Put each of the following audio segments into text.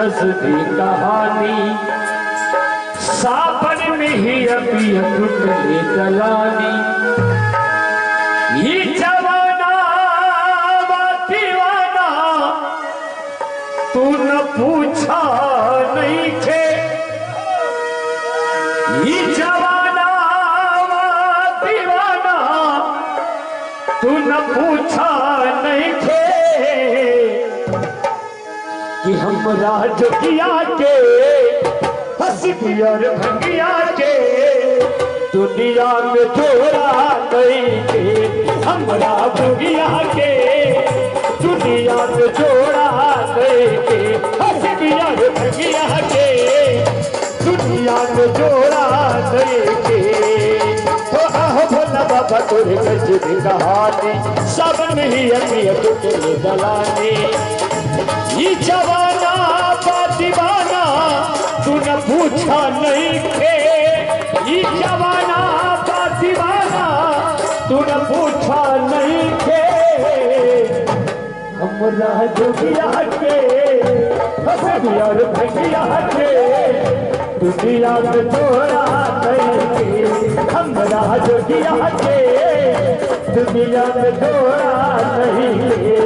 गजबी कहानी, सावन में ही अभी टूटले दलानी। ये जवाना दीवाना तू न पूछा नहीं खे, ये जवाना दीवाना तू न पूछा नहीं खे कि हमरा जोगिया के हंसी और भंगिया के दुनिया में जोड़ा नहीं के, हमरा जोगिया के दुनिया में जोड़ा नहीं के, हंसी और भंगिया के दुनिया में जोड़ा नहीं के। हो आहो भोला बाबा तोरे गजबी कहानी, सावन में ही अभी टूटले दलानी। ये जवाना दीवाना तू न पूछा नहीं खे, ये जवाना दीवाना तू न पूछा नहीं खे, हमरा जोगिया के हंसी और भंगिया के दुनिया में जोड़ा नहीं के, हमरा जोगिया के दुनिया में जोड़ा नहीं के।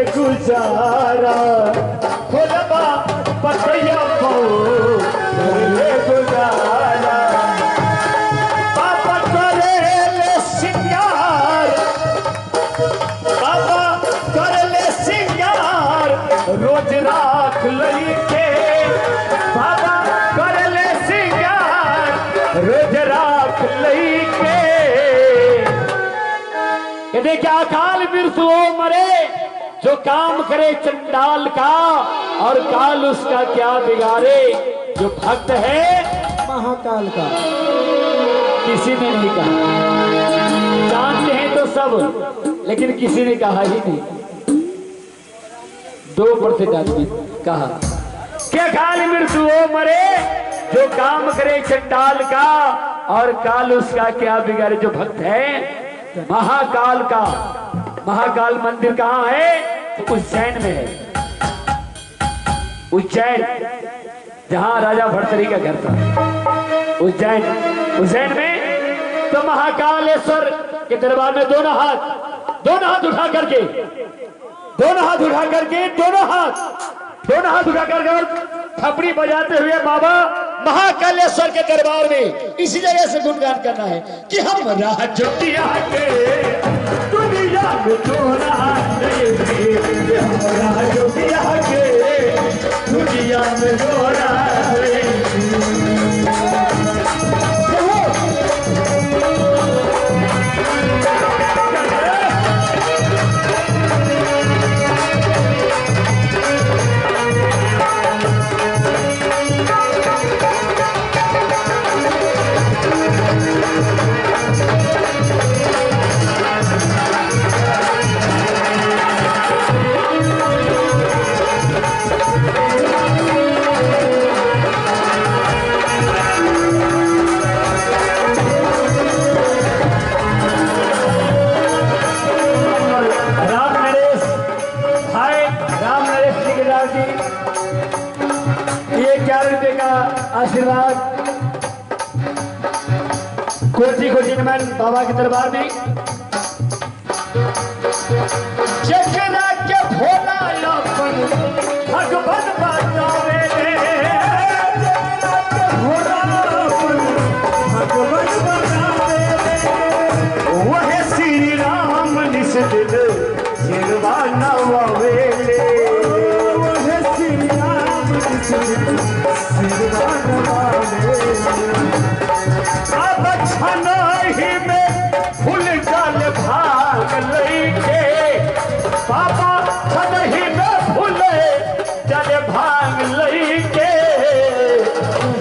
गुजारा फुलबा पतैया ले गुजारा, बाबा करे ले सिंगार, बाबा करे ले सिंगार रोज राख लई के, बाबा करे ले सिंगार रोज राख लई के। कहते क्या अकाल मृत्यु मरे जो काम करे चंडाल का, और काल उसका क्या बिगाड़े जो भक्त है महाकाल का। किसी ने नहीं कहा, जानते हैं तो सब लेकिन किसी ने कहा ही नहीं। 2% आदमी कहा क्या काल मृत्यु वो मरे जो काम करे चंडाल का, और काल उसका क्या बिगाड़े जो भक्त है महाकाल का। महाकाल मंदिर कहाँ है? तो उज्जैन में है। उज्जैन जहां राजा भर्तृहरि का घर था, उज्जैन, उज्जैन में तो महाकालेश्वर के दरबार में दोनों हाथ उठा करके, दोनों हाथ उठा करके, दोनों हाथ उठा करके थपड़ी बजाते हुए बाबा महाकालेश्वर के दरबार में इसी जगह से गुणगान करना है कि हम राह जोगिया के दुनिया में जोड़ा नहीं के, हम राह जोगिया के दुनिया में जोड़ा नहीं। आशीर्वाद कोटि कोटि नमन बाबा के दरबार में। जकरा के भोला अपन भगवान बतावे रे, जकरा के भोला अपन भगवान बतावे रे, वही दिन